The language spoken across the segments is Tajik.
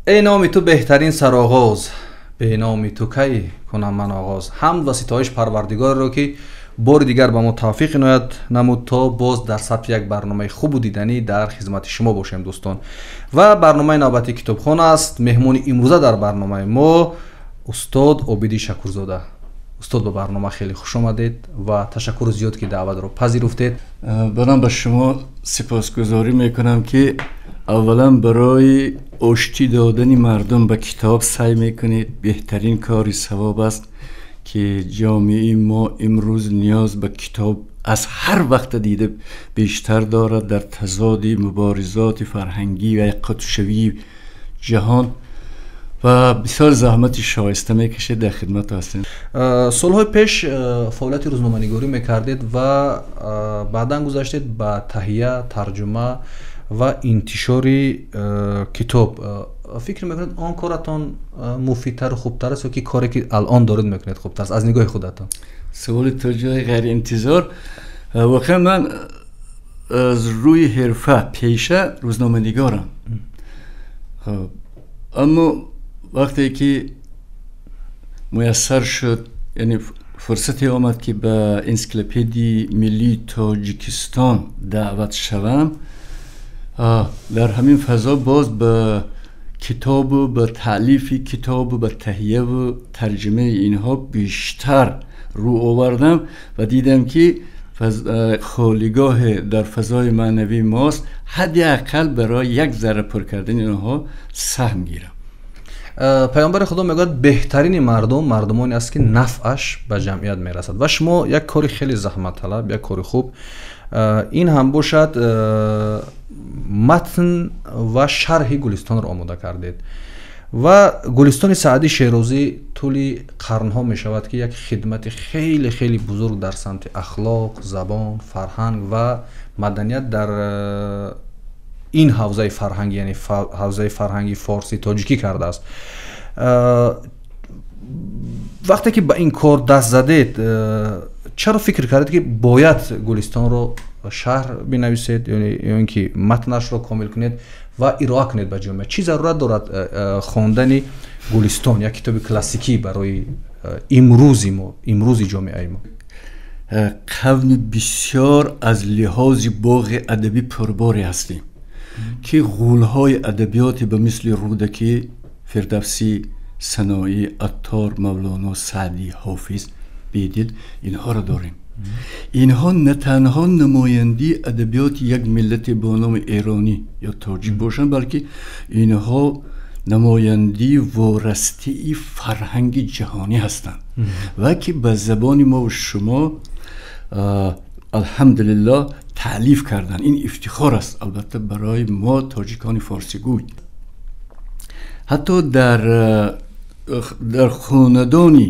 Эй номи ту беҳтарин сароғоз, бе номи ту кай кунам ман оғоз. Ҳамд ва ситоиш Парвардигорро, ки бори дигар ба мо тавфиқ иноят намуд, то боз дар сабти як барномаи хубу диданӣ дар хизмати шумо бошем, дӯстон. Ва барномаи навбатии Китобхона аст. Меҳмони имрӯза дар барномаи мо устод Обиди Шакурзода. Устод, ба барнома хеле хуш омадед ва ташаккури зиёд, ки даъватро пазируфтед. Манам ба шумо сипосгузорӣ мекунам, ки аввалан барои оштӣ додани мардум ба китоб саъй мекунед. Беҳтарин кори савоб аст, ки ҷомеаи мо имрӯз ниёз ба китоб аз ҳар вақта дида бештар дорад. Дар тазоди муборизоти фарҳангӣ ва якқутбшавии ҷаҳон ва бисёр заҳмати шоиста мекашед, дар хидмат ҳастем. Солҳои пеш фаъолияти рӯзноманигорӣ мекардед ва баъдан гузаштед ба таҳия, тарҷума ва интишори китоб. Фикр мекунед, он коратон муфидтару хубтар аст ё ки коре, ки алон доред мекунед, хубтар аст аз нигоҳи худатон? Саволи то ҷои ғайриинтизор. Воқеан, ман аз рӯи ҳирфа, пеша рӯзноманигорам, аммо вақте ки муяссар шуд, яъне фурсате омад, ки ба Энсиклопедияи миллии Тоҷикистон даъват шавам, дар ҳамин фазо боз ба китобу ба таълифи китобу ба таҳияву тарҷумаи инҳо бештар рӯ овардам ва дидам, ки холигоҳе дар фазои маънавии мост, ҳадди ақал барои як зарра пур кардани онҳо саҳм гирам. Паёмбари Худо мегӯяд: беҳтарини мардум мардумоне аст, ки нафъаш ба ҷамъият мерасад. Ва шумо як кори хеле заҳматталаб, як кори хуб, ин ҳам бошад, матн ва шарҳи Гулистонро омода кардед. Ва Гулистони Саъдии Шерозӣ тӯли қарнҳо мешавад, ки як хидмати хеле хеле бузург дар самти ахлоқ, забон, фарҳанг ва маданият дар ин ҳавзаи фарҳангӣ, яъне ҳавзаи фарҳанги форсӣ тоҷикӣ кардааст. Вақте ки ба ин кор даст задед, чаро фикр кардед, ки бояд Гулистонро шарҳ бинависед ё ин ки матнашро комил кунед ва ироа кунед ба ҷомеа? Чӣ зарурат дорад хондани Гулистон, як китоби классикӣ, барои имрӯзи мо, имрӯзи ҷомеаи мо? Қавми бисёр аз лиҳози боғи адабӣ пурборе ҳастем, ки ғулҳои адабиёте ба мисли Рӯдакӣ, Фирдавсӣ, Саноӣ, Аттор, Мавлоно, Саъдӣ, Ҳофиз, Бедил, инҳоро дорем. Инҳо на танҳо намояндаи адабиёти як миллате бо номи эронӣ ё тоҷик бошанд, балки инҳо намояндаи ворастаи фарҳанги ҷаҳонӣ ҳастанд ва ки ба забони мову шумо, алҳамдулиллоҳ, таълиф карданд. Ин ифтихор аст, албатта, барои мо, тоҷикони форсигӯй. Ҳатто дар хонадони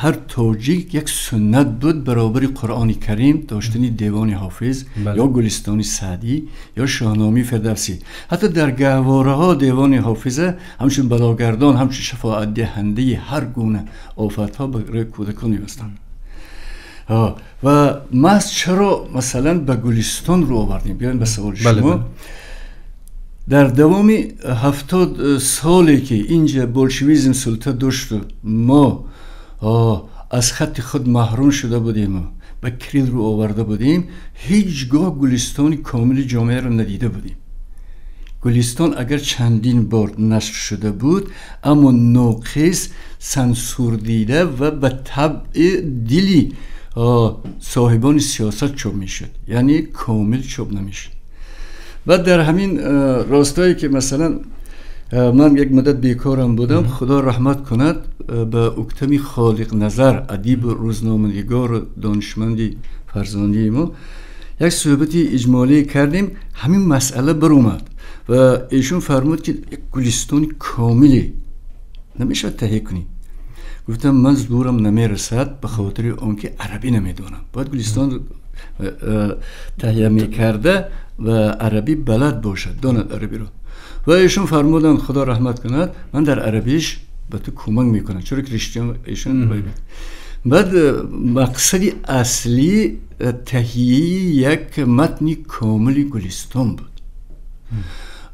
ҳар тоҷик як суннат буд баробари Қуръони Карим доштани Девони Ҳофиз ё Гулистони Саъдӣ ё Шоҳномаи Фирдавсӣ. Ҳатто дар гаҳвораҳо Девони Ҳофиза ҳамчун балогардон, ҳамчун шафоатдиҳандаи ҳар гуна офатҳо барои кӯдакон мебастанд. Ва маҳз чаро, масалан, ба Гулистон рӯ овардем? Биёем ба саволи шумо. Дар давоми 70 соле, ки инҷа болшевизм султа дошту мо аз хатти худ маҳрум шуда будему ба кирил рӯ оварда будем, ҳеҷ гоҳ Гулистони комили ҷомеаро надида будем. Гулистон агар чандин бор нашр шуда буд, аммо ноқис, сансурдида ва ба табъи дили соҳибони сиёсат чоп мешуд, яъне комил чоп намешуд. Баъд дар ҳамин ростое, ки масалан ман як муддат бекорам будам, Худо раҳмат кунад ба Уктами Холиқназар, адибу рӯзноманигору донишманди фарзондии мо, як суҳбати иҷмолӣ кардем, ҳамин масъала баромад ва эшон фармуд, ки як Гулистони комиле намешавад таҳия кунӣ? Гуфтам, ман зӯрам намерасад, ба хотири он ки арабӣ намедонам, бояд Гулистон таҳия мекарда ва арабӣ балад бошад, донад арабиро. Ва эшон фармуданд, Худо раҳмат кунад, ман дар арабиш ба ту кӯмак мекунам, чаро ки эшон. Баъд мақсади аслӣ таҳияи як матни комили Гулистон буд.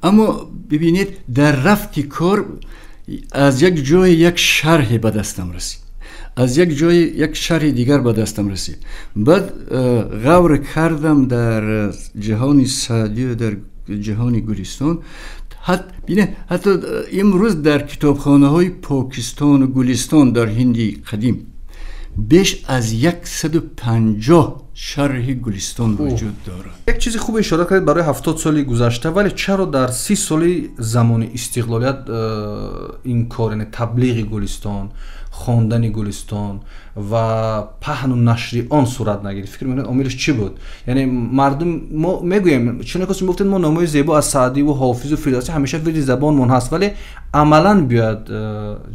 Аммо бибинед, дар рафти кор аз як ҷое як шарҳе ба дастам расид, аз як ҷое як шарҳи дигар ба дастам расид. Баъд ғавр кардам дар ҷаҳони Саъдӣ ва дар ҷаҳони Гулистон. Ҳатто имрӯз дар китобхонаҳои Покистону Гулистон дар Ҳинди қадим беш аз 150 шарҳи Гулистон вуҷуд дорад. Як чизи хуб ишора кардед барои 70 соли гузашта, вале чаро дар 30 соли замони истиқлолият ин кор, яъне таблиғи Гулистон, хондани Гулистон ва паҳну нашри он сурат нагирифт? Фикр мекунед, омилаш чӣ буд? Яъне мардум, мо мегӯем, чуне ки гуфтед, мо номҳои зебо аз Саъдиву Ҳофизу Фирдавсӣ ҳамеша вирди забонмон ҳаст, вале амалан биёяд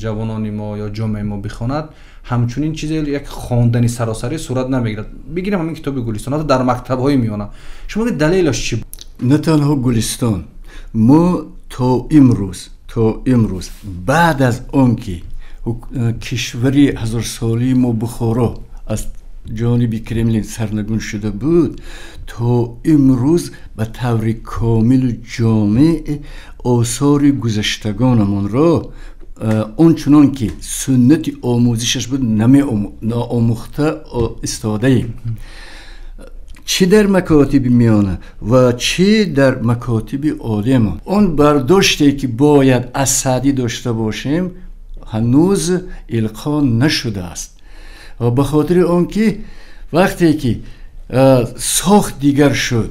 ҷавонони мо ё ҷомеаи мо бихонад, ҳамчунин чизе як хондани саросарӣ сурат намегирад. Бигирем ҳамин китоби Гулистон, ҳатто дар мактабҳои миёна. Шумо мегӯед, далелаш чӣ буд? На танҳо Гулистон, мо то имрӯз баъд аз он ки кишвари ҳазорсолии мо Бухоро аз ҷониби Кремлин сарнагун шуда буд, то имрӯз ба таври комилу ҷомеъ осори гузаштагонамонро он чунон ки суннати омӯзишаш буд наомӯхта истодаем, чӣ дар макотиби миёна ва чӣ дар макотиби олиямон. Он бардоште ки бояд аз Саъдӣ дошта бошем, ҳанӯз илқо нашудааст, ва ба хотири он ки вақте ки сохт дигар шуд,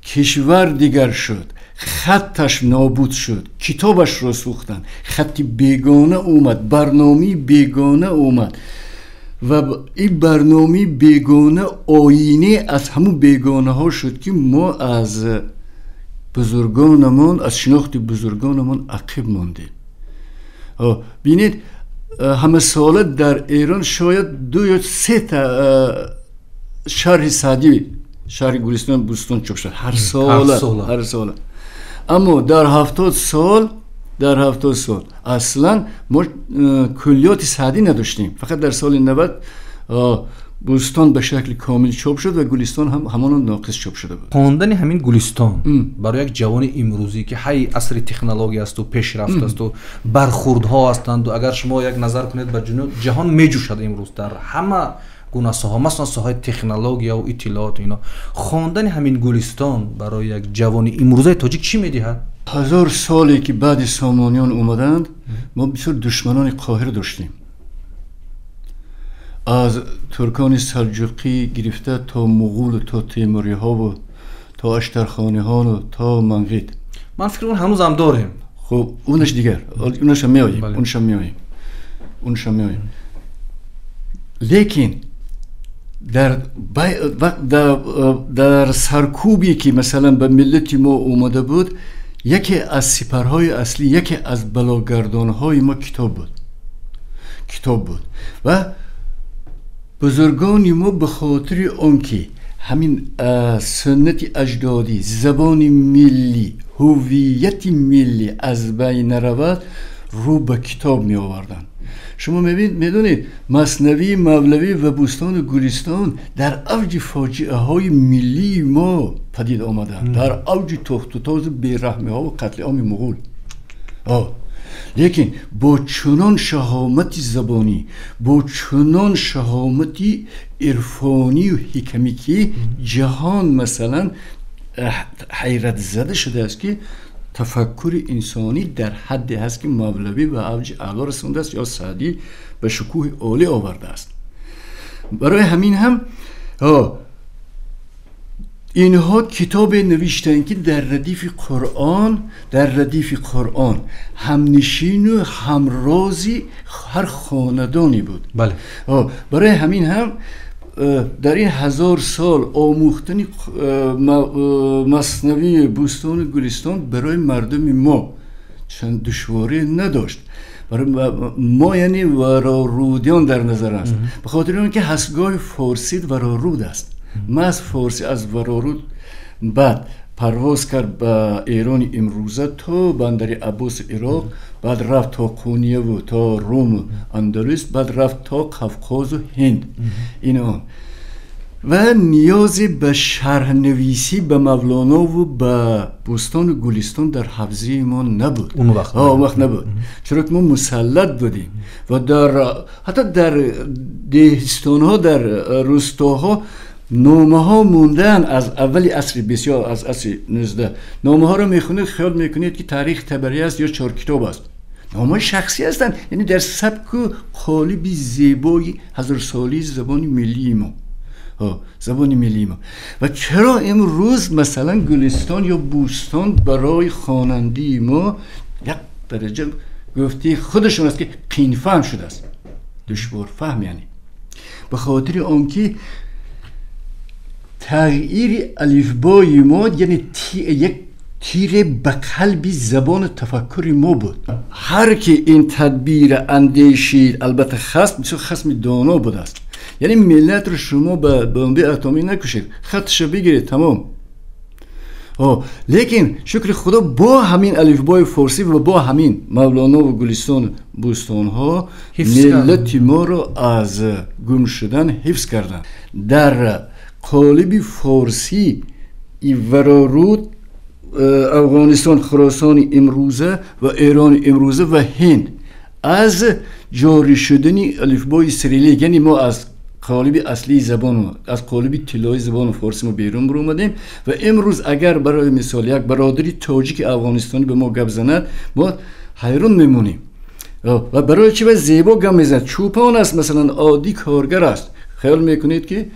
кишвар дигар шуд, хатташ нобуд шуд, китобашро сӯхтанд, хатти бегона омад, барномаи бегона омад ва ин барномаи бегона оине аз ҳамун бегонаҳо шуд, ки мо аз бузургонамон, аз шинохти бузургонамон ақиб мондем. Бинед, ҳамасола дар Эрон шояд ду ё се та шарҳи Саъдӣ, шарҳи Гулистон, Бӯстон чоп шуд ҳар сола, ҳар сола. Аммо дар 70 сол аслан мо куллиёти Саъдӣ надоштем. Фақат дар соли 90 Бӯстон ба шакли комил чоп шуд ва Гулистон ҳам ҳамоно ноқис чоп шуда буд. Хондани ҳамин Гулистон барои як ҷавони имрӯзӣ, ки ҳай асри технология асту пешрафт асту бархурдҳо ҳастанду, агар шумо як назар кунед ба ҷаҳон, меҷӯшад имрӯз дар ҳама гуна соҳа, масалан соҳаи технологияву иттилооту ино, хондани ҳамин Гулистон барои як ҷавони имрӯзаи тоҷик чӣ медиҳад? 1000 соле ки баъди Сомониён омаданд, мо бисёр душманони қоҳир доштем, аз туркони салҷуқӣ гирифта то муғулу то темуриҳову то аштархониҳону то манғит. Ман фикр мекунам, ҳанӯзам дорем. Хуб, унаш дигар, унашам меоем, унашам меоем, унашам меоем. Лекин дар саркӯбе ки масалан ба миллати мо омада буд, яке аз сипарҳои аслӣ, яке аз балогардонҳои мо китоб буд, китоб буд. Ва бузургони мо ба хотири он ки ҳамин суннати аҷдодӣ, забони миллӣ, ҳуввияти миллӣ аз байн наравад, рӯ ба китоб меоварданд. Шумо медонед, Маснавии Мавлавӣ ва Бӯстону Гулистон дар авҷи фоҷиаҳои миллии мо падид омаданд, дар авҷи тохтутозу бераҳмиҳову қатли оми муғул. Лекин бо чунон шаҳомати забонӣ, бо чунон шаҳомати ирфонию ҳикамӣ, ки ҷаҳон масалан ҳайратзада шудааст, ки тафаккури инсонӣ дар ҳадде ҳаст, ки Мавлавӣ ба авҷи аъло расондааст ё Саъдӣ ба шукӯҳи олӣ овардааст. Барои ҳамин ҳам инҳо китобе навиштанд, ки дар радифи Қуръон, дар радифи Қуръон ҳамнишину ҳамрози ҳар хонадоне буд. Барои ҳамин ҳам дар ин 1000 сол омӯхтани Маснавии, Бӯстону Гулистон барои мардуми мо чанд душворӣ надошт. Мо, яъне варорудиён дар назар аст, ба хотири он ки ҳастгоҳи форсӣ вароруд аст. Маҳз форсӣ аз вароруд баъд парвоз кард ба Эрони имрӯза то бандари Аббоси Ироқ, баъд рафт то Қунияву то Руму Андалус, баъд рафт то Қавқозу Ҳинд. Ин он و نیاز به شرح نویسی به مولانا و به بوستان و گلستان در حوزه ما نبود. اون وقت وقت نبود، چرا که ما مسلط بودیم و در حتی در دهستان ها، در روستاها نامه ها موندن از اول عصر بسیار، از عصر 19 نامه ها رو میخونید خیال میکنید که تاریخ طبری است یا 4 کتاب است. نامه شخصی هستند، یعنی در سبک و قالب زیبای هزار سالی زبان ملی ما، زبان ملی ما. و چرا امروز مثلا گلستان یا بوستان برای خواننده ما یک درجه گفتی خودشون است که قین فهم شده است، دشوار فهم، یعنی به خاطر آنکه تغییر الفبای ما یعنی یک تیر به قلب زبان تفکر ما بود. هر کی این تدبیر اندیشید، البته خصم بسیار خصم دانا بوده است، یعنی ملت رو شما به بمب اتمی نکشید، خطش بگیرید تمام. لیکن شکر خدا با همین الفبای فارسی و با همین مولانا و گلستان بوستان ها ملت ما رو از گم شدن حفظ کردن. در قالب فارسی ورارود افغانستان، خراسان امروزه و ایران امروزه و هند از جاری شدن الفبای سیریلیک، یعنی ما از قالب اصلی زبان، از قالب طلایی زبان فارسی ما بیرون برآمدیم و امروز اگر برای مثال یک برادری تاجیک افغانستانی به ما گپ زند ما حیران میمونیم. و برای چی؟ و زیبا گپ میزند، چوپان است مثلا، عادی کارگر است، خیال میکنید که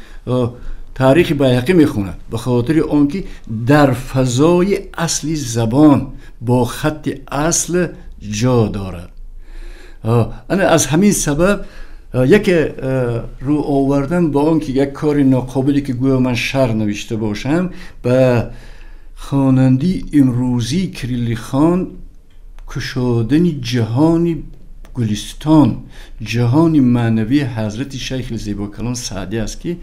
تاریخ بیهقی میخوند، به خاطر آنکه در فضای اصلی زبان با خط اصل جا دارد. انا از همین سبب یک رو آوردن با آنکه یک کار ناقابلی که گویا من شعر نوشته باشم به خواننده امروزی کریلی خان کشادن جهان گلستان، جهان معنوی حضرت شیخ زیباکلام سعدی است که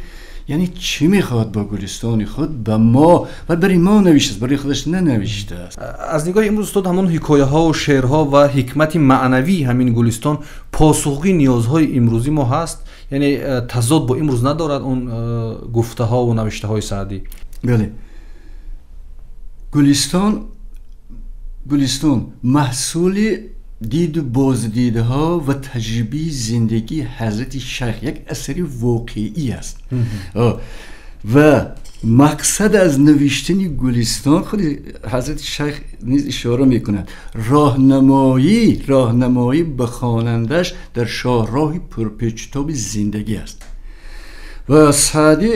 یعنی چی میخواد با گلستان خود به ما و برای ما نوشته است، برای خودش ننوشته است. از نگاه امروز استاد همون حکایه ها و شعرها و حکمت معنوی همین گلستان پاسخگوی نیازهای امروزی ما هست، یعنی تضاد با امروز ندارد اون گفته ها و نوشته های سعدی. بله، گلستان محصول دید و بازدیدها و تجربه زندگی حضرت شیخ، یک اثر واقعی است و مقصد از نوشتن گلستان خود حضرت شیخ نیز اشاره میکند، راهنمایی به خوانندش در شاهراه پرپیچ‌وتاب زندگی است. و سعدی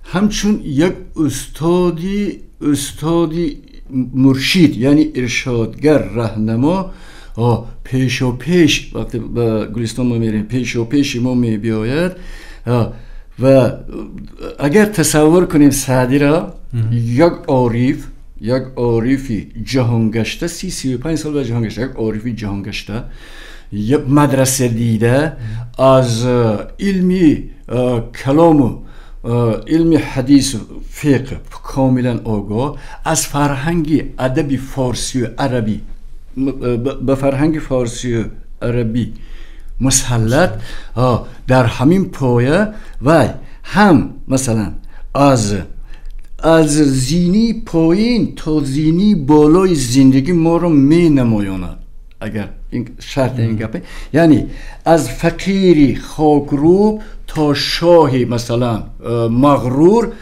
همچون یک استادی مرشید، یعنی ارشادگر، راهنما، پیش و پیش وقتی به گلستان ما میریم پیش و پیش ما میبیاید. و اگر تصور کنیم سعدی را یک عارفی جهانگشته، 35 سال به جهانگشته، یک عارفی جهانگشته، یک مدرسه دیده، از علمی کلام و علم حدیث و فقه کاملا آگاه، از فرهنگ ادبی فارسی و عربی، به فرهنگ فارسی و عربی مسلط، در همین پایه و هم مثلا از زینی پایین تا زینی بالای زندگی ما رو می نمایاند. اگر این شرط این گپه، یعنی از فقیری خاکروب تا شاهی مثلا مغرور،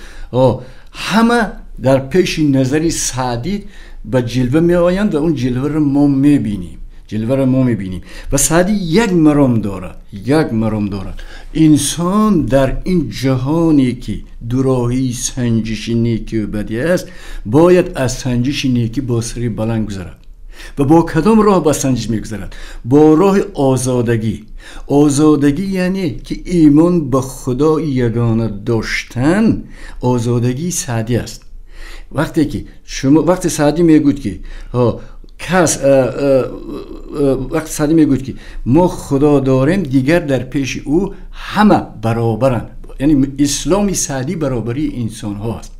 همه در پیش نظر سعدی به جلوه می آیند و اون جلوه رو ما می بینیم، جلوه رو ما می بینیم. و سعدی یک مرام دارد، انسان در این جهانی که دوراهی سنجش نیکی و بدی است، باید از سنجش نیکی با سری بلند گذرد. و با کدام راه با سنجش میگذرد؟ با راه آزادگی. آزادگی یعنی که ایمان به خدای یگانه داشتن، آزادگی سعدی است. وقتی که شما، وقتی سعدی میگوید که وقتی سعدی میگوید که ما خدا داریم، دیگر در پیش او همه برابرند، یعنی اسلام سعدی برابری انسان ها است.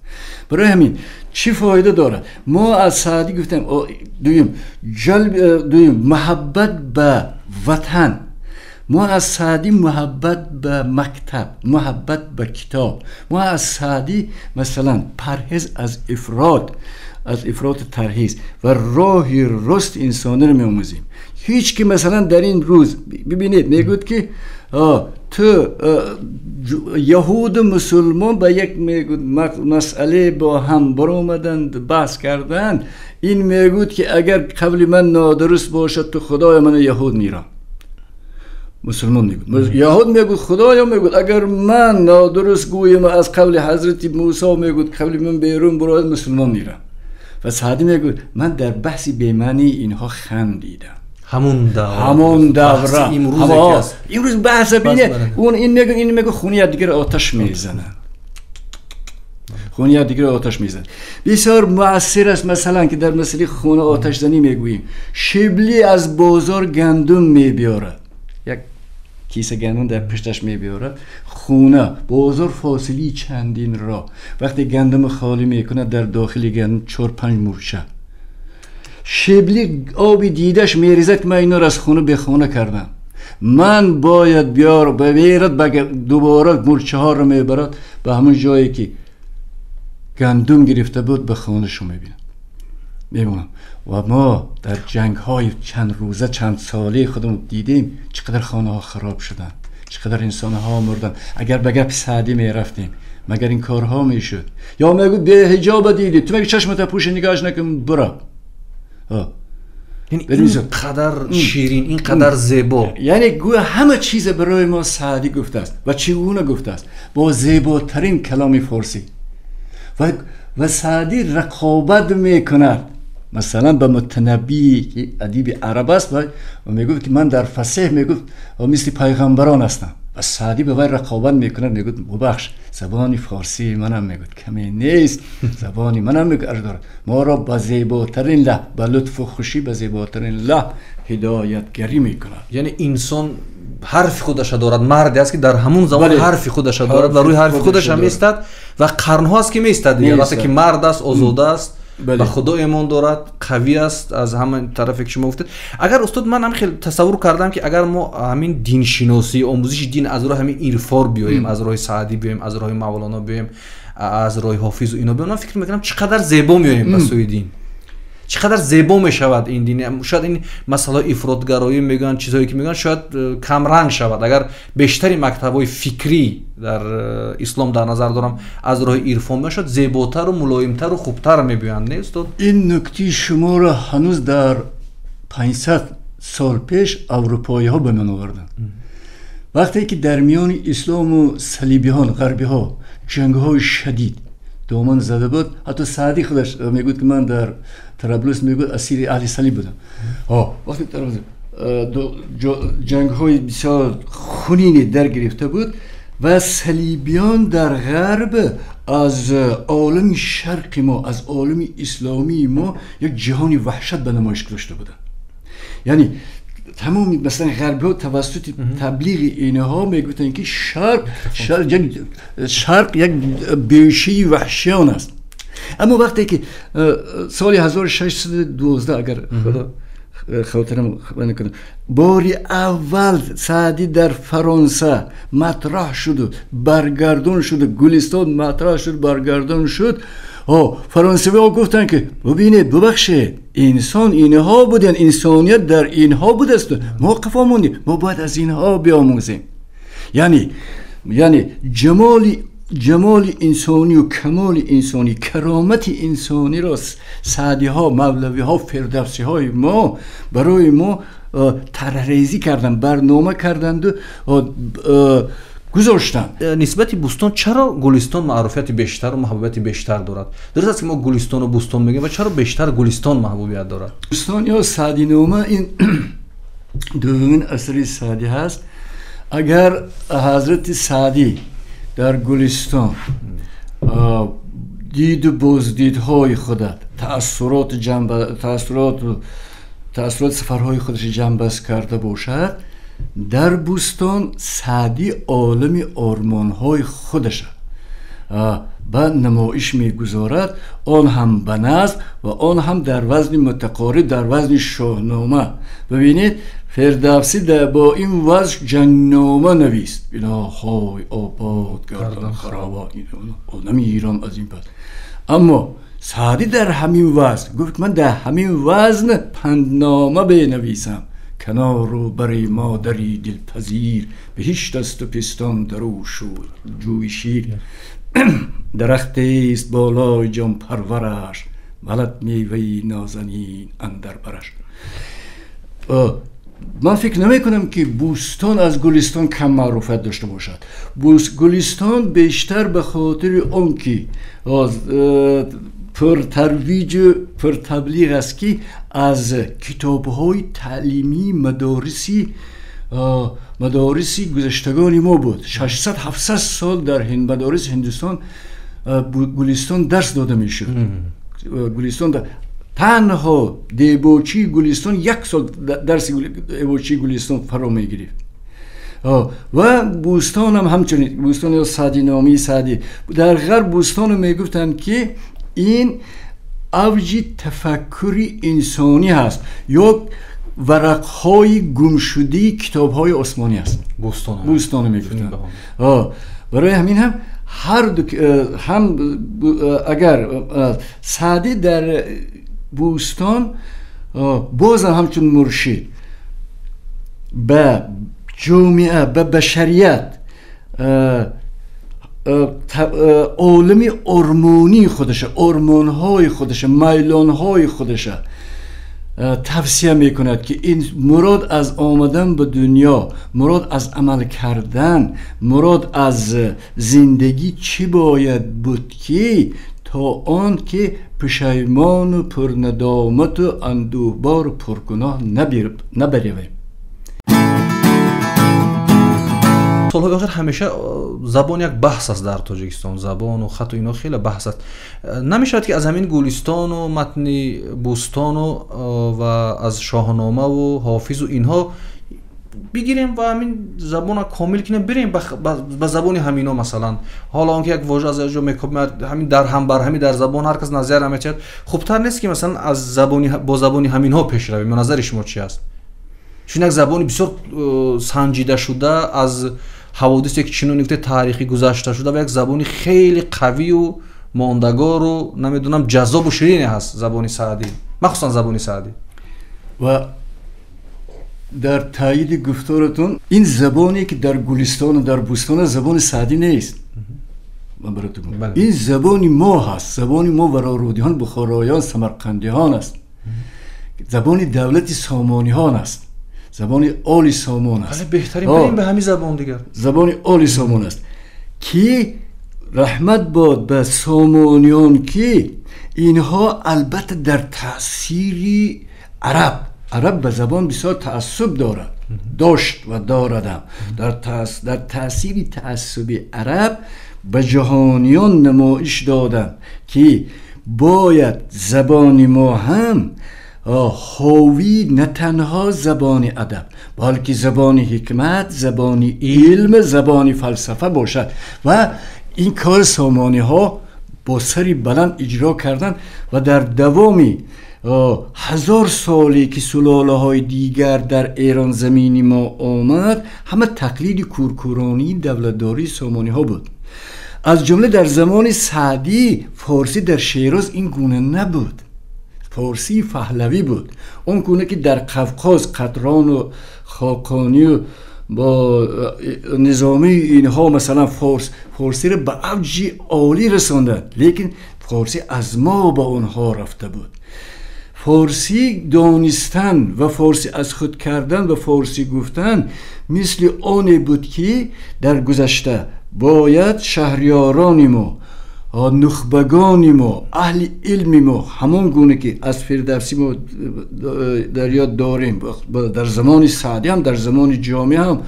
برای همین چی فایده داره؟ ما از سعدی گفتیم دویم محبت به وطن، ما از سعدی محبت به مکتب، محبت به کتاب، ما از سعدی مثلا پرهیز از افراد، از افراط ترهیز و راه راست انسانی رو میآموزیم. هیچ که مثلا در این روز ببینید میگوید که تو یهود و مسلمان به یک مسئله با هم برآمدند، بحث کردند. این میگوید که اگر قبل من نادرست باشد تو خدای من یهود میرم. مسلمان میگوید، یهود میگوید خدایا میگوید اگر من نادرست گویم از قبل حضرت موسی میگوید قبل من بیرون براید مسلمان میرم. و سعدی میگوید من در بحث بی‌معنی اینها خندیدم. همون دوره امروز بحث بینه اون این میگه این میگه خونی دیگر آتش میزنه، خونی دیگر آتش میزنه. بسیار مؤثر است مثلا که در مسئله خونه آتش زنی میگوییم شبلی از بازار گندم میبیاره، یک کیسه گندم در پشتش میبیاره، خونه بازار فاصله چندین را، وقتی گندم خالی میکنه در داخل گندم 4-5 مورچه. شبلی آبی دیدش میریزد که من اینا را از خونه به خونه کردم، من باید بیار ببیرد، دوباره مورچه ها رو میبرد به همون جایی که گندم گرفته بود به خونه شو میبینم میبینم. و ما در جنگ های چند روزه چند ساله خودمون دیدیم چقدر خانه ها خراب شدن، چقدر انسان ها مردن. اگر به گپ سعدی میرفتیم مگر این کارها میشد؟ یا میگو به حجاب دیدی تو مگه چشمت پوش نگاهش نکن برا. یعنی اینقدر شیرین، اینقدر زیبا، یعنی گویا همه چیز برای ما سعدی گفته است. و چگونه گفته است؟ با زیباترین کلام فارسی. و سعدی رقابت میکند مثلا به متنبی که ادیب عرب است و میگفت که من در فصیح میگفت مثل پیغمبران هستم، و سعدی به وی رقابت میکند، میگفت ببخش زبان فارسی منم میگفت کمی نیست، زبانی منم میگفت دارد، ما را به زیباترین لحن، به لطف و خوشی به زیباترین لحن هدایتگری میکند. یعنی انسان حرف خودش دارد، مردی است که در همون زمان حرف خودش دارد و روی حرف خودش هم میستد و قرنها است که میستد دیگه. وقتی که مرد است، آزاده است، به خدا ایمان دارد، قوی است از همه طرفی که شما گفتید. اگر استاد من هم خیلی تصور کردم که اگر ما همین دین شناسی، آموزش دین از راه همین عرفان بیاییم، از راه سعدی بیاییم، از راه مولانا بیاییم، از راه حافظ و اینا بیاییم، من فکر میکنم چقدر زیبا میاییم به سوی دین، چقدر زیبا میشود این دین. شاید این مسئله افراطگرایی میگن، چیزهایی که میگن شاید کم رنگ شود اگر بیشتری مکتب‌های فکری در اسلام در نظر دارم از راه عرفان میشد، زیباتر و ملایمتر و خوبتر میبینند. نه استاد؟ این نکته شما را هنوز در 500 سال پیش اروپایی ها به من آوردن. وقتی که در میان اسلام و صلیبیان غربی ها جنگ های شدید دامن زده بود، حتی سعدی خودش میگفت که من در طرابلس میگفت اسیر اهل صلیب بودم. وقتی جنگ های بسیار خونینی در گرفته بود و صلیبیان در غرب از عالم شرق ما، از عالم اسلامی ما یک جهان وحشت به نمایش گذاشته بودن. یعنی تمام مثلا غربی ها توسط تبلیغ اینها میگفتن که شرق یک بیشه وحشیان است. اما وقتی که سال 1612 اگر خدا خاطرم نکنم باری اول سعدی در فرانسه مطرح شد و برگردون شد، گلستان مطرح شد، برگردون شد. فرانسوی ها گفتن که ببینید، ببخشید، انسان اینها بودن، انسانیت در اینها بود است، ما قفا موندیم، ما باید از اینها بیاموزیم. یعنی جمال انسانی و کمال انسانی، کرامت انسانی را سعدی ها، مولوی ها، فردوسی های ما برای ما طرح‌ریزی کردن، برنامه کردند و گذاشتن. نسبت بوستان چرا گلستان معروفیت بیشتر و محبوبیت بیشتر دارد؟ درست است که ما گلستان و بوستان میگیم و چرا بیشتر گلستان محبوبیت دارد؟ گلستان یا سعدی نامه این دومین اثر سعدی هست. اگر حضرت سعدی در گلستان دید و بازدیدهای خودت، تأثیرات سفرهای خودش جنبست کرده باشد، در بوستان سعدی عالم آرمانهای خودش ба намоиш мегузорад, он ҳам ба назм ва он ҳам дар вазни мутақориб, дар вазни шоҳнома. Бибинед, Фирдавсӣ бо ин вазн ҷангнома навист. Биноҳои обод гардон харобот, одами Ирон аз ин пас. Аммо Саъдӣ дар ҳамин вазн гуфт ман дар ҳамин вазн панднома бенависам. Канору бари модари дилпазир, биҳишт аст у пистон дару ҷӯи шир. Дарахтест болои ҷонпарвараш, балад меваи нозанин андар бараш. Ман фикр намекунам ки Бӯстон аз Гулистон кам маъруфият дошта бошад. Гулистон бештар ба хотири он ки пуртарвиҷу пуртаблиғ аст, ки аз китобҳои таълимии мадориси гузаштагони мо буд. 600-700 сол дар мадориси Ҳиндустон Гулистон дарс дода мешуд. Гулистон танҳо дебочии Гулистон як сол дарси дебочии Гулистон фаро мегирифт. Ва Бӯстонам ҳамчунин, Бӯстон ё Саъдиномаи Саъдӣ. Дар ғарб Бӯстоно мегуфтанд, ки ин авҷи тафаккури инсонӣ ҳаст ё варақҳои гумшудаи китобҳои осмонӣ аст. Бӯстоно мегуфтанд. Барои ҳамин ҳам ҳар ду ҳам агар Саъдӣ дар Бӯстон бозам ҳамчун муршид ба ҷомеа, ба башарият олами ормонии худаша, ормонҳои худаша, майлонҳои худаша тавсия мекунад, ки ин мурод аз омадан ба дунё, мурод аз амал кардан, мурод аз зиндагӣ чӣ бояд буд, ки то он ки пушаймону пурнадомату андӯҳбору пургуноҳ набаравем. Солҳои охир ҳамеша забон як баҳс аст дар Тоҷикистон. Забону хату ино хеле баҳс аст. Намешавад ки аз ҳамин Гулистону матни Бӯстону ва аз Шоҳномаву Ҳофизу инҳо бигирем ва ҳамин забонро комил кунем, бирем ба забони ҳамино. Масалан, ҳоло он ки як вожа аз як ҷо мекобад, ҳамин дар ҳам бар ҳамин дар забон ҳар кас назар метиҳад, хубтар нест ки масалан аз забони бо забони ҳаминҳо пеш равем? Назари шумо чи аст? Чун як забони бисёр санҷида шуда, аз ҳаводисе ки чунон гуфте таърихӣ гузашта шуда ва як забони хеле қавию мондагору намедонам ҷаззобу ширине ҳаст забони Саъдӣ, махсусан забони Саъдӣ. Ва дар таъйиди гуфторатон, ин забоне ки дар Гулистону дар Бӯстон забони Саъдӣ нест. Ман баротон гуфтам, ин забони мо ҳаст, забони мо варорудиҳон, бухороён, самарқандиҳон аст, забони давлати сомониҳон аст, забони оли сомон аст. Беҳтарин барем ба ҳамин забон дигар. Забони оли сомон аст, ки раҳмат бод ба сомониён, ки инҳо албатта дар таъсири араб, араб ба забон бисёр таассуб дорад, дошт ва дорадам, дар таъсири таассуби араб ба ҷаҳониён намоиш доданд, ки бояд забони мо ҳам ҳовӣ на танҳо забони адаб, балки забони ҳикмат, забони илм, забони фалсафа бошад. Ва ин кори сомониҳо бо сари баланд иҷро карданд ва дар давоми 1000 соле ки сулолаҳои дигар дар Эрон замини мо омад, ҳама тақлиди куркуронии давлатдории сомониҳо буд. Аз ҷумла дар замони Саъдӣ форсӣ дар Шероз ин гуна набуд. Форсии паҳлавӣ буд. Он гуна ки дар Қавқоз Қадрону Хоқонию бо низомии инҳо масалан форсиро ба авҷи олӣ расонданд, лекин форсӣ аз мо ба онҳо рафта буд. Форсӣ донистан ва форсӣ аз худ кардан ва форсӣ гуфтан мисли оне буд, ки дар гузашта бояд шаҳриёрони мо, нухбагони мо, аҳли илми мо, ҳамон гуна ки аз Фирдавсӣ мо дар ёд дорем, дар замони Саъдӣ ҳам, дар замони Ҷомӣ ҳам,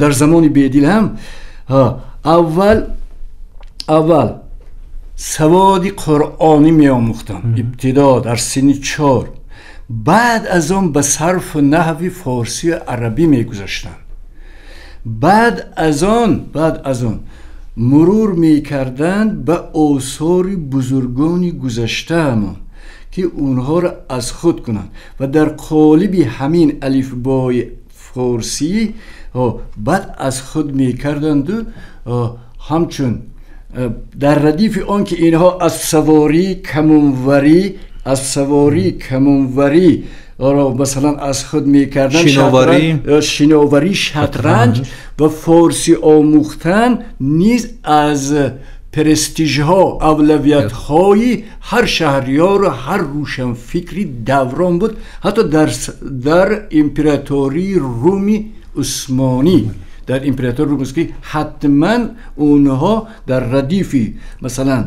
дар замони Бедил ҳам, аввал саводи қуръонӣ меомӯхтанд, ибтидо дар синни 4, баъд аз он ба сарфу наҳви форсию арабӣ мегузаштанд, баъд аз он Мурур мекарданд ба осори бузургони гузаштаамон ки онҳоро аз худ кунанд ва дар қолиби ҳамин алифбои форсӣ баъд аз худ мекарданду ҳамчун дар радифи он ки инҳо аспсаворӣ, камонварӣ, аспсаворӣ, камонварӣ масалан аз худ мекарданд, шиноварӣ, шатранҷ ва форсӣ омӯхтан низ аз престижҳо, авлавиятҳои ҳар шаҳриёру ҳар рӯшанфикри даврон буд, ҳатто дар императории Руми Усмонӣ, дар императории Руми Усмонӣ ҳатман онҳо дар радифи масалан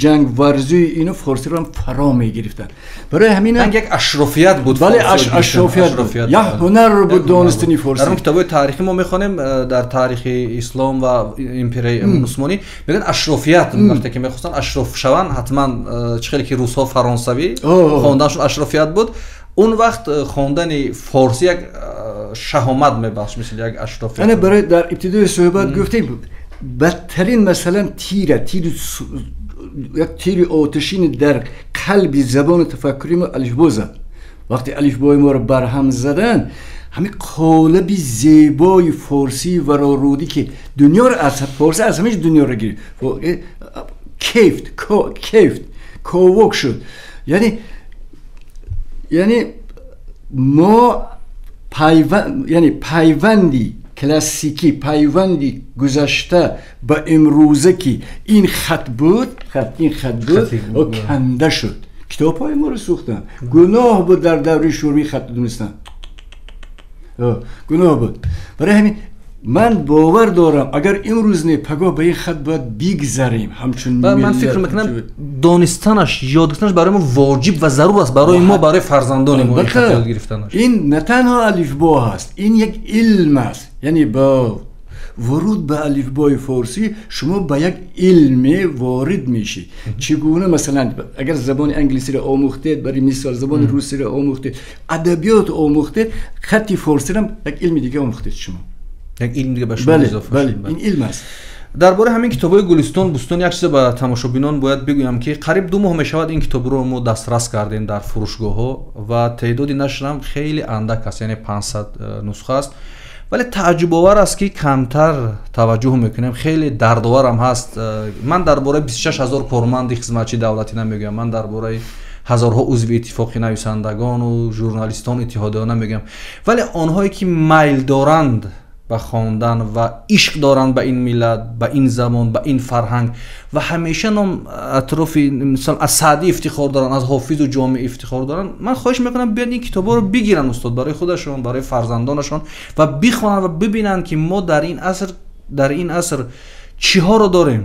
ҷангварзии ино форсиро ҳам фаро мегирифтанд. Барои ҳамин як ашрофият буд. Бале, ашрофият буд, як ҳунар буд донистани форсӣ. Дар он китобҳои таърихӣ мо мехонем, дар таърихи ислом ва империяи усмонӣ мегӯянд ашрофият, вақте ки мехостанд ашроф шаванд, ҳатман чӣ хеле ки русҳо фаронсавӣ хонданашон ашрофият буд, он вақт хондани форсӣ як шаҳомат мебахшт, мисли як ашрофият. Ана барои дар ибтидои суҳбат гуфтем, бадтарин масалан тира, тир, як тири оташин дар қалби забону тафаккури мо алифбо зад. Вақте алифбои моро барҳам заданд, ҳамин қолаби зебои форсӣ ва рорудӣ ки дунёро аз форсӣ аз ҳамаи дунёро гирифт, кефт, кефт, ковок шуд. Яъне мо яъне пайванди классикӣ, пайванди гузашта ба имрӯза ки ин хат буд, ин хат буд, канда шуд. Китобҳои моро сӯхтанд. Гуноҳ буд дар давраи шӯравӣ хат донистан, гуноҳ буд. Барои ҳамин ман бовар дорам, агар имрӯз не, пагоҳ ба ин хат бояд бигзарем. Ҳамчун ман фикр мекунам, донистанаш, ёд гирифтанаш барои мо воҷиб ва зарур аст, барои мо, барои фарзандони мо ёд гирифтанаш. Ин на танҳо алифбо ҳаст, ин як илм аст. Яъне бо вуруд ба алифбои форсӣ шумо ба як илме ворид мешед. Чӣ гуна масалан агар забони англисиро омӯхтед, барои мисол забони русиро омӯхтед, адабиёт омӯхтед, хатти форсиро як илми дига омӯхтед шумо. Як илм дига ба шумо изофа шуд. Ин илм аст. Дар бораи ҳамин китобҳои Гулистон, Бӯстон як чизе ба тамошобинон бояд бигӯям, ки қариб 2 моҳ мешавад ин китобро мо дастрас кардем дар фурӯшгоҳҳо ва теъдоди нашрам хеле андак аст, яъне 500 нусха аст. Вале тааҷҷубовар аст, ки камтар таваҷҷӯҳ мекунем, хеле дардоварам ҳаст. Ман дар бораи 26 ҳазор корманди хизматчии давлатӣ намегӯям, ман дар бораи ҳазорҳо узви иттифоқи нависандагону журналистон, иттиҳодиён намегӯям, вале онҳое ки майл доранд ба хондан ва ишқ доранд ба ин миллат, ба ин замон, ба ин фарҳанг ва ҳамеша ном атрофи мисол аз Саъдӣ ифтихор доранд, аз Ҳофизу Ҷомӣ ифтихор доранд, ман хоҳиш мекунам биёд ин китобҳоро бигиранд устод, барои худашон, барои фарзандонашон ва бихонанд ва бибинанд, ки мо дар ин аср чиҳоро дорем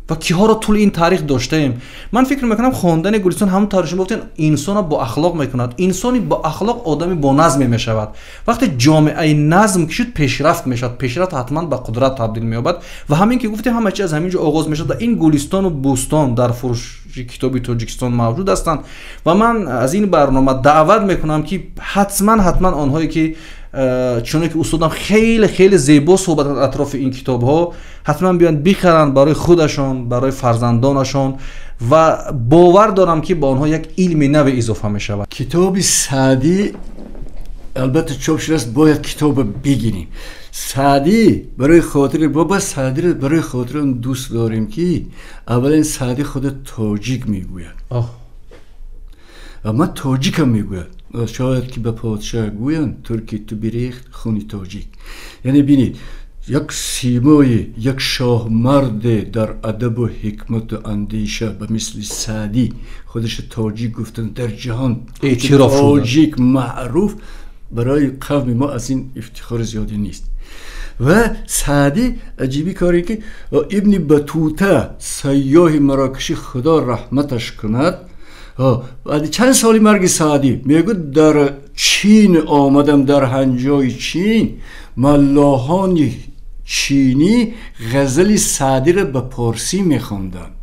ва киҳоро тӯли ин таърих доштаем. Ман фикр мекунам хондани Гулистон ҳамон тавре шумо гуфтед, инсонро бо ахлоқ мекунад. Инсони бо ахлоқ одами бо назме мешавад. Вақте ҷомеаи назм ки шуд, пешрафт мешавад. Пешрафт ҳатман ба қудрат табдил меёбад ва ҳамин ки гуфтем, ҳама чиз аз ҳамин ҷо оғоз мешавад ва ин Гулистону Бӯстон дар фурӯши китоби Тоҷикистон мавҷуд ҳастанд ва ман аз ин барнома даъват мекунам, ки ҳатман онҳое ки чуне ки устодам хеле хеле зебо суҳбат кард атрофи ин китобҳо, ҳатман биёянд бихаранд барои худашон, барои фарзандонашон ва бовар дорам, ки ба онҳо як илми наве изофа мешавад. Китоби Саъдӣ албатта чоп шудааст, бояд китобро бигирем. Саъдӣ барои хотири бобо, Саъдиро барои хотири он дӯст дорем, ки аввалин Саъдӣ худ тоҷик мегӯяд ва ман тоҷикам мегӯяд. Шояд ки ба подшоҳ гӯянд турки ту бирехт хуни тоҷик. Яъне бинед, як симои як шоҳмарде дар адабу ҳикмату андеша ба мисли Саъдӣ худаш тоҷик гуфтан дар ҷаҳон тоҷик маъруф, барои қавми мо аз ин ифтихори зиёде нест. Ва Саъдӣ аҷибӣ коре ки Ибни Батута сайёҳи Марокашӣ, Худо раҳматаш кунад, баъди чанд соли марги Саъдӣ мегӯяд дар Чин омадам, дар ҳанҷои Чин маллоҳони чинӣ ғазали Саъдиро ба порсӣ мехонданд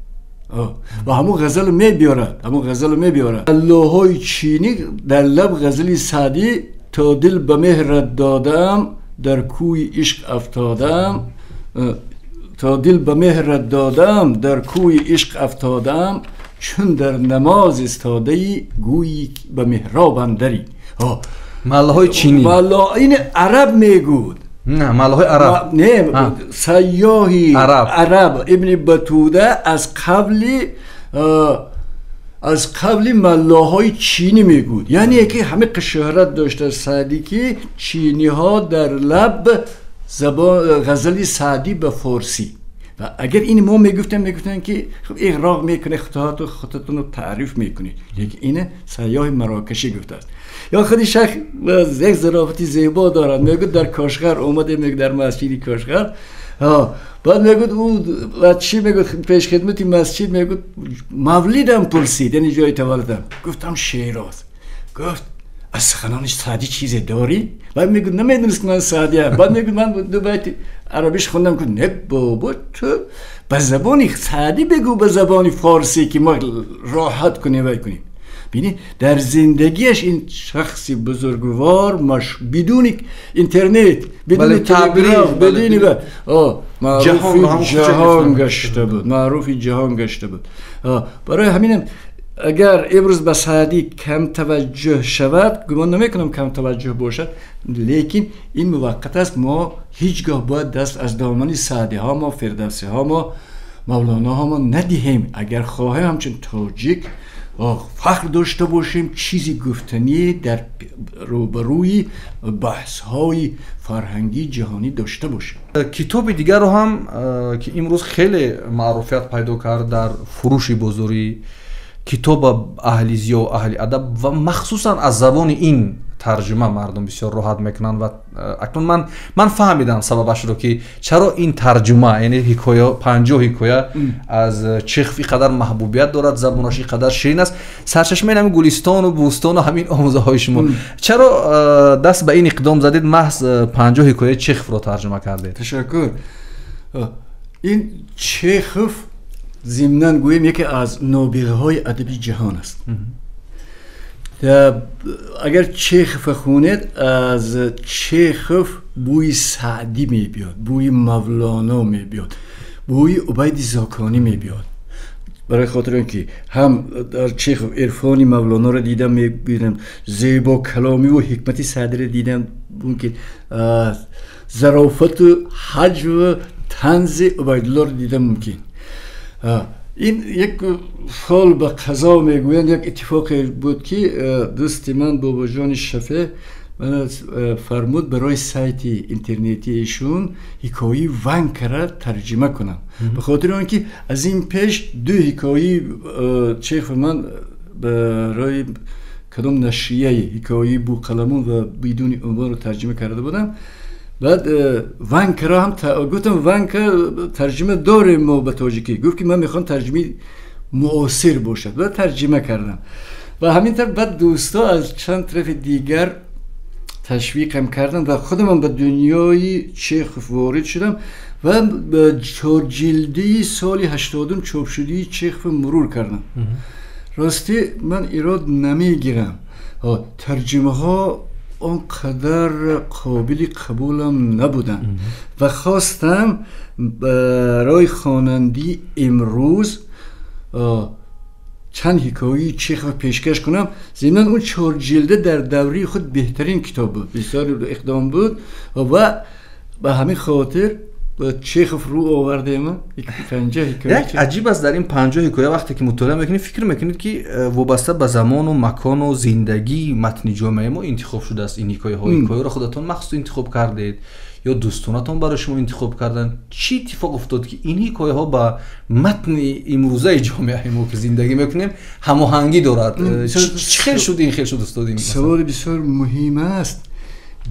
ва ҳамон ғазалро мебиёрад, ҳамон ғазалро мебиёрад. Маллоҳои чинӣ дар лаб ғазали Саъдӣ то дил ба меҳрат додам, дар кӯи ишқ афтодам, То дил ба меҳрат додам, дар кӯи ишқ афтодам, чун дар намоз истодаӣ, гӯйӣ ба меҳроб андарӣ. Маллаҳои чинӣ. Малла ин араб мегуд. Не, маллаҳои араб. Не, сайёҳи араб Ибни Батуда аз қавли маллаҳои чинӣ мегуд. Яъне ки ҳама шӯҳрат дошта Саъдӣ, ки чиниҳо дар лаб забон ғазали Саъдӣ ба форсӣ. Ва агар ин мо мегуфтем, мегуфтанд ки хуб иғроқ мекунед, худатонро таъриф мекунед. Лекин ин сайёҳи марокашӣ гуфтааст. Ё худи шайх як зарофати зебо дорад, мегӯяд дар Кошғар омадем, мегӯяд дар масҷиди Кошғар. Баъд мегӯяд ӯ чӣ мегӯяд, пешхидмати масҷид мегӯяд мавлидам пурсид, яъне ҷои таваллудам. Гуфтам Шероз. Гуфт аз суханони Саъдӣ чизе дорӣ? Баъд мегӯяд намедонист ки ман Саъдиям. Баъд мегӯяд ман ду байти арабиш хондам. Гуфт не бобо, ту ба забони Саъдӣ бигӯ, ба забони форсӣ, ки мо роҳат кунем вай кунем. Бинед, дар зиндагиаш ин шахси бузургвор бидуни интернет, бидуни телеграф, бидуни маъруфи ҷаҳон гашта буд, маъруфи ҷаҳон гашта буд. Барои ҳаминам агар имрӯз ба Саъдӣ кам таваҷҷӯҳ шавад, гумон намекунам кам таваҷҷӯҳ бошад, лекин ин муваққат аст. Мо ҳеҷ гоҳ бояд даст аз домани Саъдиҳо мо, Фирдавсиҳо мо, Мавлонаҳо мо надиҳем. Агар хоҳем ҳамчун тоҷик фахр дошта бошем, чизи гуфтанӣ дар рӯбарӯи баҳсҳои фарҳангии ҷаҳонӣ дошта бошем. Китоби дигарро ҳам ки имрӯз хеле маъруфият пайдо кард дар фурӯши бозорӣ, китоба аҳли зиё, аҳли адаб ва махсусан аз забони ин тарҷума мардум бисёр роҳат мекунанд. Ва акнун ман фаҳмидам сабабашро, ки чаро ин тарҷума, яъне ҳикоя, 50 ҳикоя аз Чехов ин қадар маҳбубият дорад, забонаш ин қадар ширин аст. Сарчашмаи ҳамин Гулистону Бӯстону ҳамин омӯзаҳои шумо. Чаро даст ба ин иқдом задед, маҳз 50 ҳикояи Чеховро тарҷума кардед? Ташаккур. Ин Чехов зимнан гӯем яке аз нобиғаҳои адаби ҷаҳон аст. Агар Чехов хонед, аз Чехов бӯи Саъдӣ мебиёд, бӯи Мавлоно мебиёд, бӯи Убайди Зоконӣ мебиёд. Барои хотир он ки ҳам дар Чехов ирфони Мавлоноро дидам, мебинам зебо каломиву ҳикмати Саъдиро дидам, мумкин зарофату ҳаҷву танзи Убайдуллоро дидам мумкин. Ин як фол ба қазо мегӯянд, як иттифоқе буд, ки дӯсти ман Бобоҷони Шафеъ ман фармуд барои сайти интернетии эшон ҳикояи Ванкара тарҷима кунам. Ба хотири он ки аз ин пеш ду ҳикояи Чехов ман барои кадом нашрияи ҳикояи Бӯқаламун ва бидуни унвонро тарҷима карда будам. Баъд Ванкаро ҳам гуфтам Ванка тарҷима дорем мо ба тоҷикӣ. Гуфт ки ман мехоҳам тарҷимаи муосир бошад. Баъд тарҷима кардам. Ва ҳамин тавр баъд дӯстҳо аз чанд тарафи дигар ташвиқам карданд ва худамам ба дунёи Чехов ворид шудам ва ба чорҷилдии соли 80 чопшудии Чехов мурур кардам. Ростӣ ман ирод намегирам. Тарҷимаҳо он қадар қобили қабулам набуданд ва хостам барои хонандии имрӯз чанд ҳикояи Чехов пешкаш кунам. Зимнан он чорҷилда дар давраи худ беҳтарин китоб буд, бисёр иқдом буд ва ба ҳамин хотир Чехов рӯ овардем. 50 ҳикоя. Як аҷиб аст дар ин 50 ҳикоя вақте ки мутолиа мекунед, фикр мекунед ки вобаста ба замону макону зиндагии матни ҷомеаи мо интихоб шудааст ин ҳикояҳо. Ҳикояро худатон махсус интихоб кардед ё дӯстонатон барои шумо интихоб карданд? Чӣ иттифоқ уфтод ки ин ҳикояҳо ба матни имрӯзаи ҷомеаи мо ки зиндагӣ мекунем ҳамоҳангӣ дорад? Чӣ хел шуд ин хел шуд устод? Ин саволи бисёр муҳим аст.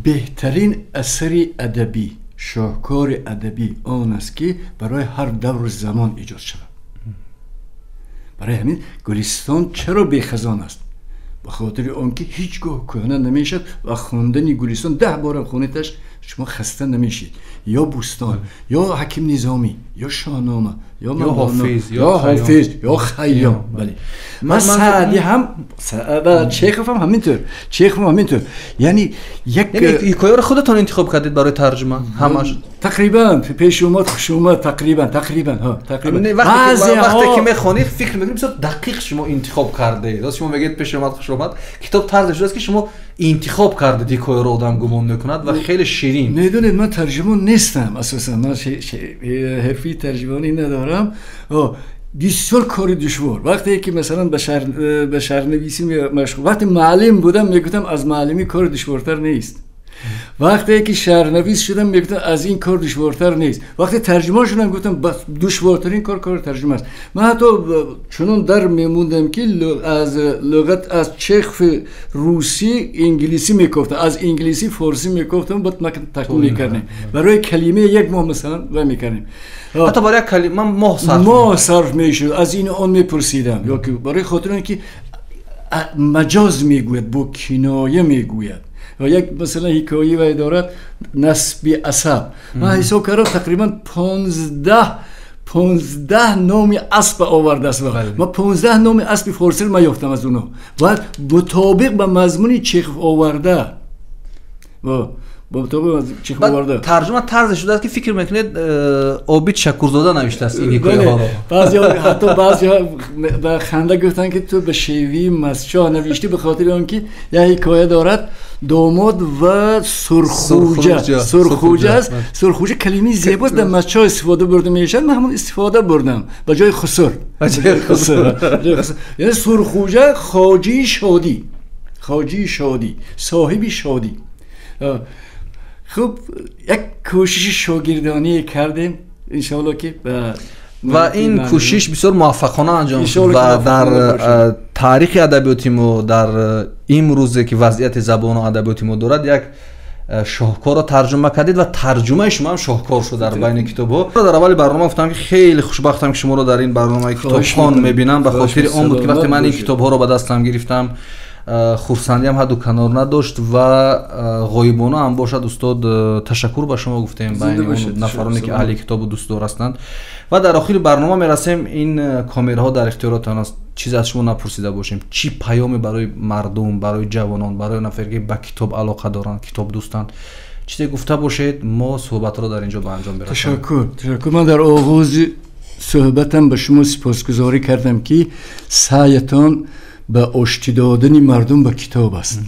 Беҳтарин асари адабӣ, шоҳкори адабӣ он аст, ки барои ҳар давру замон эҷод шавад. Барои ҳамин Гулистон чаро бехазон аст? Ба хотири он ки ҳеҷ гоҳ кӯҳна намешавад ва хондани Гулистон 10 бора хонедаш шумо хаста намешед. Ё Бӯстон, ё Ҳаким Низомӣ, ё Шоҳнома, ё Ҳофиз, ё Ҳофиз, ё Хайём. Бале, ва Саъдӣ ҳам ва Чехов ҳам ҳаминтур, Чехов ҳам ҳаминтур. Яъне як ҳикояро худатон интихоб кардед барои тарҷума ҳамаш? Тақрибан пеш омад, хуш омад, тақрибан, тақрибан, ҳа, тақрибан. Вақте ки мехонед фикр мекунед бисёр дақиқ шумо интихоб кардаед. Шумо мегӯед пеш омад, хуш омад, китоб тарзе шудааст ки шумо интихоб кардед ҳикояро, одам гумон мекунад ва хеле ширин. Медонед, ман тарҷумон нестам асосан, ман ҳирфаи тарҷумонӣ надорам. Бисёр кори душвор. Вақте ки масалан ба шаҳрнависӣ машғул, вақте муаллим будам мегуфтам аз муаллимӣ кор душвортар нест. Вақте ки шаҳрнавис шудам мегуфтам аз ин кор душвортар нест. Вақте тарҷумон шудам гуфтам душвортарин кор кори тарҷума аст. Ман ҳатто чунон дар мемондам ки аз луғат аз Чехов русӣ инглисӣ мекофтам, аз инглисӣ форсӣ мекофтам, баъд ма такмил мекардем. Барои калима як моҳ масалан ва мекардем. Ҳатто барои як калима моҳ сарф мешуд. Аз ин он мепурсидам, ё ки барои хотир он ки маҷоз мегӯяд, бо киноя мегӯяд. ва як масалан ҳикоя вай дорад насби асаб. Ман ҳисоб кардам тақрибан 15 номи асп овардааст. Ман 15 номи аспи форсиро ман ёфтам аз онҳо. Баъд мутобиқ ба мазмуни Чехов оварда. Тарҷума тарзе шудааст ки фикр мекунед Обид Шакурзода навиштааст ин ҳикояҳоро. Баъзеҳо ҳатто баъзеҳо ба ханда гуфтанд ки ту ба шеваи Масчоҳ навиштӣ, ба хотири он ки як ҳикоя дорад домод ва сурхӯҷа. Сурхӯҷа аст. Сурхӯҷа калимаи зебост, дар Масчоҳ истифода бурда мешавад. Ман ҳамон истифода бурдам ба ҷои хусур. Яъне сурхӯҷа хоҷии шодӣ, хоҷии шодӣ, соҳиби шодӣ. Хуб, як кӯшиши шогирдонӣ кардем, иншоалло ки ва ин кӯшиш бисёр муваффақона анҷом шуд ва дар таърихи адабиёти мо дар имрӯзе ки вазъияти забону адабиёти мо дорад як шоҳкорро тарҷума кардед ва тарҷумаи шумо ҳам шоҳкор шуд дар байни китобҳо. Дар аввали барнома гуфтам ки хеле хушбахтам ки шуморо дар ин барномаи китобхон мебинам, ба хотири он буд ки вақте ман ин китобҳоро ба дастам гирифтам хурсандиам ҳадду канор надошт ва ғоибона ҳам бошад устод ташаккур ба шумо гуфтем байни он нафароне ки аҳли китобу дӯстдор ҳастанд. Ва дар охири барнома мерасем, ин камераҳо дар ихтиёротон аст, чизе аз шумо напурсида бошем. Чӣ паёме барои мардум, барои ҷавонон, барои нафаре ки ба китоб алоқа доранд, китоб дӯстанд, чизе гуфта бошед, мо суҳбатро дар инҷо ба анҷом бирасонем. Ташаккур, ташаккур. Ман дар оғози суҳбатам ба шумо сипосгузорӣ кардам ки саъятон ба оштӣ додани мардум ба китоб аст.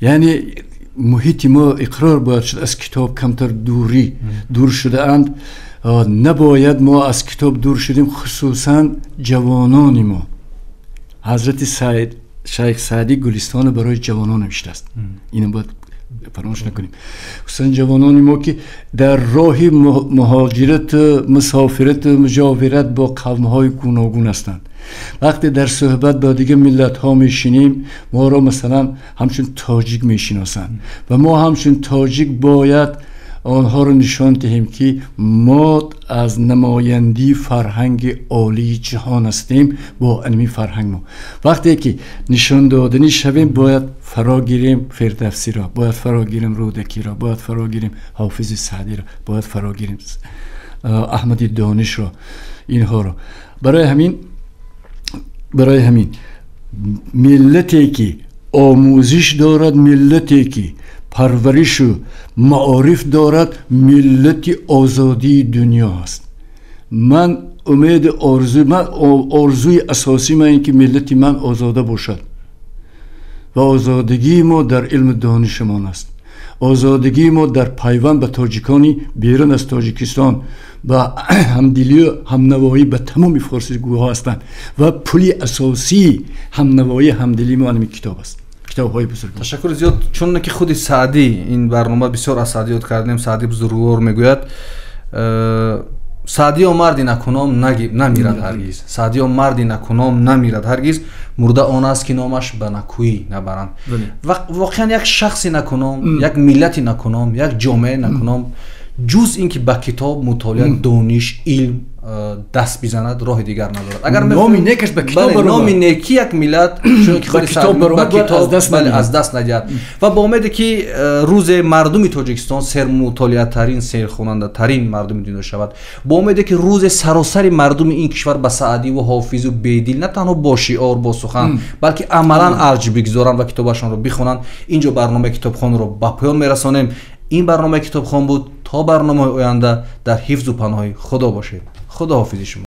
Яъне муҳити мо иқрор бояд шуд аз китоб камтар дур шудаанд. Набояд мо аз китоб дур шудем, хусусан ҷавонони мо. Ҳазрати Шайх Саъдӣ Гулистонро барои ҷавонон навиштааст. Инро бояд фаромӯш накунем. Хусусан ҷавонони мо ки дар роҳи муҳоҷират, мусофират, муҷовират бо қавмҳои гуногун ҳастанд. Вақте дар суҳбат бо дигар миллатҳо мешинем, моро масалан ҳамчун тоҷик мешиносанд ва мо ҳамчун тоҷик бояд онҳоро нишон диҳем ки мо аз намояндии фарҳанги олии ҷаҳон ҳастем бо илми фарҳанг мо. Вақте ки нишон доданӣ шавем, бояд фаро гирем Фирдавсиро, бояд фаро гирем Рӯдакиро, бояд фаро гирем Ҳофизи Саъдиро, бояд фаро гирем Аҳмади Донишро, инҳоро. Барои ҳамин миллате ки омӯзиш дорад, миллате ки парваришу маориф дорад, миллати озодии дунё аст. Ман умеди орзу, ман орзуи асосии ман ин ки миллати ман озода бошад ва озодагии мо дар илму донишамон аст. Озодагии мо дар пайванд ба тоҷикони берун аз Тоҷикистон, ба ҳамдилию ҳамнавоӣ ба тамоми форсигӯҳо ҳастанд ва пули асосии ҳамнавоӣ ҳамдилии мо ҳамин китоб аст. Китобҳои бузург. Ташаккур зиёд. Чун ки худи Саъдӣ ин барнома бисёр аз Саъдӣ ёд кардем, Саъдӣ бузургвор мегӯяд: Саъдиё марди накуном намирад ҳаргиз, Саъдиё марди накуном намирад ҳаргиз, мурда он аст ки номаш ба накӯӣ набаранд. Ва воқеан як шахси накуном, як миллати накуном, як ҷомеаи накуном ҷуз ин ки ба китоб, мутолиа, дониш, илм даст бизанад, роҳи дигар надорад. Агар номи некаш ба китоб номи неки як миллат аз даст надиҳад. Ва ба умеде ки рӯзе мардуми Тоҷикистон сермутолиатарин, серхонандатарин мардуми дунё шавад, бо умеде ки рӯзе саросари мардуми ин кишвар ба Саъдиву Ҳофизу Бедил на танҳо бо шиор, бо сухан, балки амалан арҷ бигзоранд ва китобашонро бихонанд. Инҷо барномаи Китобхонро ба поён мерасонем. Ин барномаи Китобхон буд. То барномаи оянда дар ҳифзу паноҳи Худо бошед. Худо ҳофизи шумо.